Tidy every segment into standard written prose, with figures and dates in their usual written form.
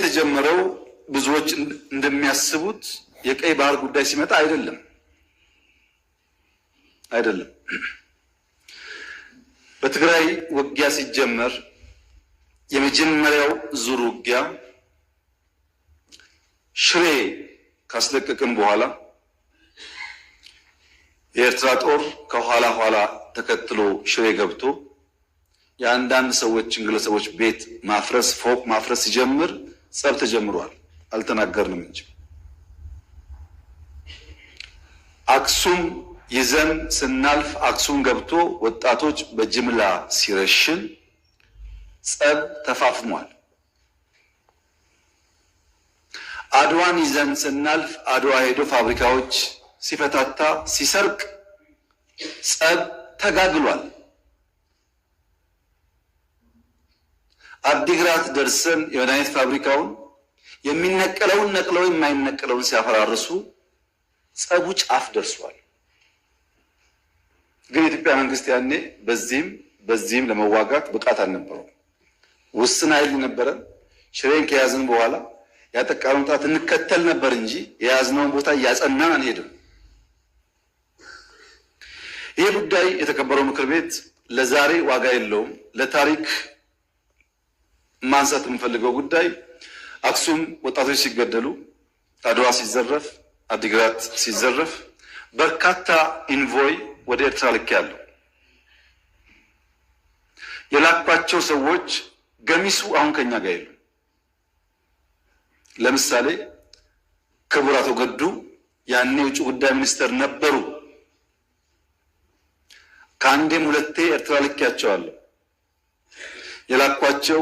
የተጀመረው ብዙዎች እንደሚያስቡት የቀይ ባህር ጉዳይ ሲመጣ አይደለም አይደለም። በትግራይ ውጊያ ሲጀመር የመጀመሪያው ዙር ውጊያ ሽሬ ካስለቀቅን በኋላ የኤርትራ ጦር ከኋላ ኋላ ተከትሎ ሽሬ ገብቶ የአንዳንድ ሰዎችን ግለሰቦች ቤት ማፍረስ ፎቅ ማፍረስ ሲጀምር ጸብ ተጀምሯል። አልተናገርንም እንጂ አክሱም ይዘን ስናልፍ አክሱም ገብቶ ወጣቶች በጅምላ ሲረሽን ጸብ ተፋፍሟል። አድዋን ይዘን ስናልፍ አድዋ ሄዶ ፋብሪካዎች ሲፈታታ ሲሰርቅ ጸብ ተጋግሏል። አዲግራት ደርሰን የመድኃኒት ፋብሪካውን የሚነቀለውን ነቅለው የማይነቀለውን ሲያፈራርሱ ጸቡ ጫፍ ደርሷል። ግን የኢትዮጵያ መንግስት ያኔ በዚህም በዚህም ለመዋጋት ብቃት አልነበረውም። ውስን ኃይል ነበረ። ሽሬን ከያዝን በኋላ ያጠቃነውን ጣት እንከተል ነበር እንጂ የያዝነውን ቦታ እያጸናን አንሄድም። ይህ ጉዳይ የተከበረው ምክር ቤት ለዛሬ ዋጋ የለውም። ለታሪክ ማንሳት የምፈልገው ጉዳይ አክሱም ወጣቶች ሲገደሉ፣ አድዋ ሲዘረፍ፣ አዲግራት ሲዘረፍ በርካታ envoy ወደ ኤርትራ ልኬያለሁ። የላኳቸው ሰዎች ገሚሱ አሁን ከኛ ጋር የሉም። ለምሳሌ ክቡር አቶ ገዱ ያኔ የውጭ ጉዳይ ሚኒስትር ነበሩ። ከአንዴም ሁለቴ ኤርትራ ልኬያቸዋለሁ። የላኳቸው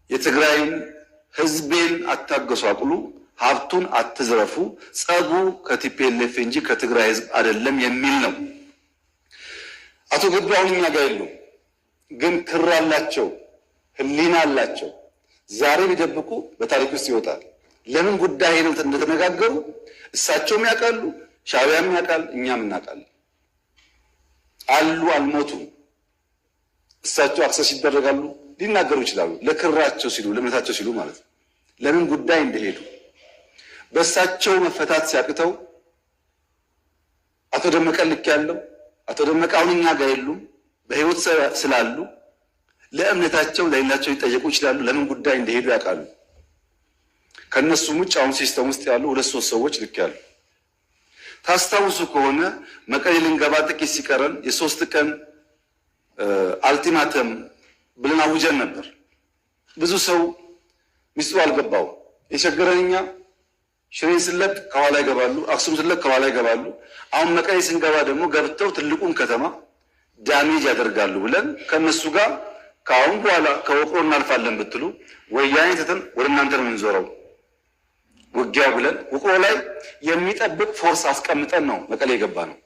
የትግራይን ህዝቤን አታጎሳቁሉ፣ ሀብቱን አትዝረፉ፣ ጸቡ ከ TPLF እንጂ ከትግራይ ህዝብ አይደለም የሚል ነው። አቶ ገዱ አሁን እኛ ጋር የሉም፣ ግን ክር አላቸው፣ ህሊና አላቸው። ዛሬ ቢደብቁ በታሪክ ውስጥ ይወጣል። ለምን ጉዳይ ነው እንደተነጋገሩ እሳቸውም ያውቃሉ፣ ሻዕቢያም ያውቃል፣ እኛም እናውቃለን። አሉ፣ አልሞቱም። እሳቸው access ይደረጋሉ፣ ሊናገሩ ይችላሉ። ለክራቸው ሲሉ ለእምነታቸው ሲሉ ማለት ነው። ለምን ጉዳይ እንደሄዱ በእሳቸው መፈታት ሲያቅተው አቶ ደመቀ ልክ ያለው አቶ ደመቀ አሁን እኛ ጋር የሉም፣ በህይወት ስላሉ ለእምነታቸው ለሌላቸው ሊጠየቁ ይችላሉ። ለምን ጉዳይ እንደሄዱ ያውቃሉ። ከእነሱም ውጭ አሁን system ውስጥ ያሉ ሁለት ሶስት ሰዎች ልክ ያሉ ታስታውሱ ከሆነ መቀሌ ልንገባ ጥቂት ሲቀረን የ3 ቀን ultimatum ብለን አውጀን ነበር። ብዙ ሰው ሚስጥሩ አልገባው። የቸገረን እኛ ሽሬን ስለቅ ከኋላ ይገባሉ፣ አክሱም ስለቅ ከኋላ ይገባሉ። አሁን መቀሌ ስንገባ ደግሞ ገብተው ትልቁን ከተማ damage ያደርጋሉ ብለን ከእነሱ ጋር ከአሁን በኋላ ከውቅሮ እናልፋለን ብትሉ ወያኔ ትተን ወደ እናንተ ነው የምንዞረው ውጊያው ብለን ውቅሮ ላይ የሚጠብቅ force አስቀምጠን ነው መቀሌ የገባ ነው።